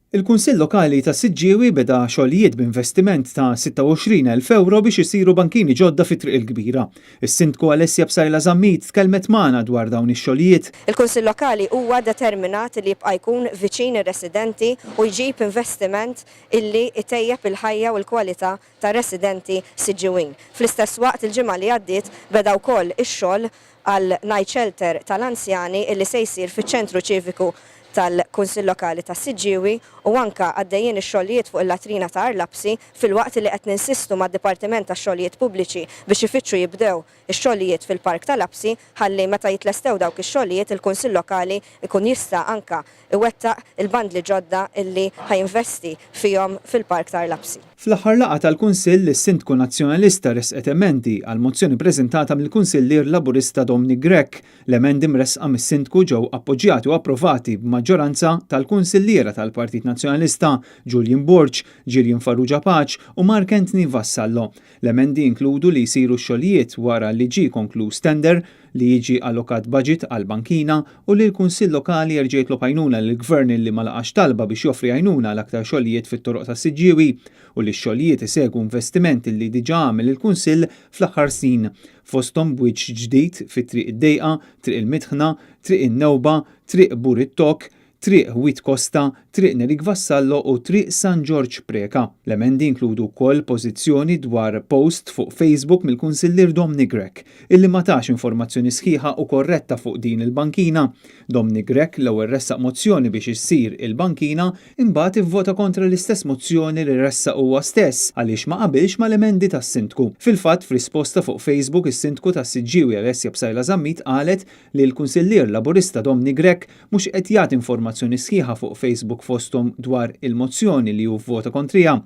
Il-Kunsill Lokali ta' Siġġiewi beda xogħlijiet b'investiment ta' 26,000 ewro biex isiru bankini ġodda fi Triq il-Kbira. Is-Sindku Alessia Psaila Zammit tkellmet magħna dwar dawn ix-xogħlijiet. Il-Kunsill Lokali huwa determinat li jibqa' jkun viċin ir-residenti u jġib investiment illi jtejjeb il-ħajja u l-kwalità tar-residenti Siġġiwin. Fl-istess waqt il-ġimgħa li għaddiet beda wkoll ix-xogħol għal night shelter tal-anzjani illi se jsir fiċ-Ċentru Ċiviku tal-Kunsill Lokali tas-Siġġiewi u anke għaddejjin ix-xogħlijiet fuq il-latrina ta' Għar Lapsi filwaqt illi qed ninsistu mad-Dipartiment tax-Xogħlijiet Pubbliċi biex ifittxu jibdew ix-xogħlijiet fil-Park ta' Lapsi ħalli meta jitlestew dawk ix-xogħlijiet il-Kunsill Lokali jkun jista' anke iwettaq il-bandli ġodda illi ħa jinvesti fihom fil-Park ta' Għar Lapsi. Fl-aħħar laqgħa tal-Kunsill, is-Sindku Nazzjonalista ressqet emendi għall-mozzjoni preżentata mill-Kunsillier Laburista Dominic Grech. L-emendi mressqa mis-Sindku ġew appoġġjati u approvati b'maġġoranza tal-Kunsilliera tal-Partit Nazzjonalista Julian Borg, Gillian Farrugia Pace u Mark Anthony Vassallo. L-emendi jinkludu li jsiru x-xogħlijiet wara li ġie konkluż tender, li jiġi allokat baġit għall-bankina u li l-Kunsill Lokali jerġa' jitlob għajnuna lill-Gvern li ma laqax talba biex joffri għajnuna għal aktar xogħlijiet fit-toroq tas-Siġġiewi u li x-xogħlijiet isegwu investiment li diġà għamel il-Kunsill fl-aħħar snin fosthom b'wiċċ ġdid fi Triq id-Dejqa, Triq il-Mitħna, Triq in-Newba, Triq Bur it-Tokk, Triq Wied Costa, Triq Nerik Vassallo u Triq San Ġorġ Preca. L-emendi jinkludu wkoll pożizzjoni dwar post fuq Facebook mill-Kunsillier Domni Grech, illi ma tax informazzjoni sħiħa u korretta fuq din il-bankina. Domni Grech l-ewwel ressaq mozzjoni biex issir il-bankina, imbagħad ivvota kontra l-istess mozzjoni li ressaq huwa stess għaliex ma qabilx mal-emendi tas-Sindku. Fil-fatt, f'risposta fuq Facebook is-Sindku tas-Siġġiewi Alessia Psaila Zammit qalet li l-Kunsillier Laburista Domni Grech mhux qed jagħti informazzjoni sħiħa fuq Facebook fosthom dwar il-mozzjoni li hu vvota kontriha.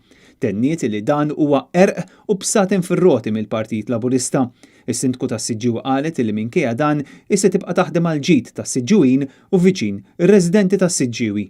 Tenniet li dan huwa qerq u bsaten fir-roti mill-Partit Laburista. Is-Sindku tas-Siġġiewi qalet li minkejja dan hi se tibqa' taħdem għall-ġid tas-Siġġiwin u viċin ir-residenti tas-Siġġiewi.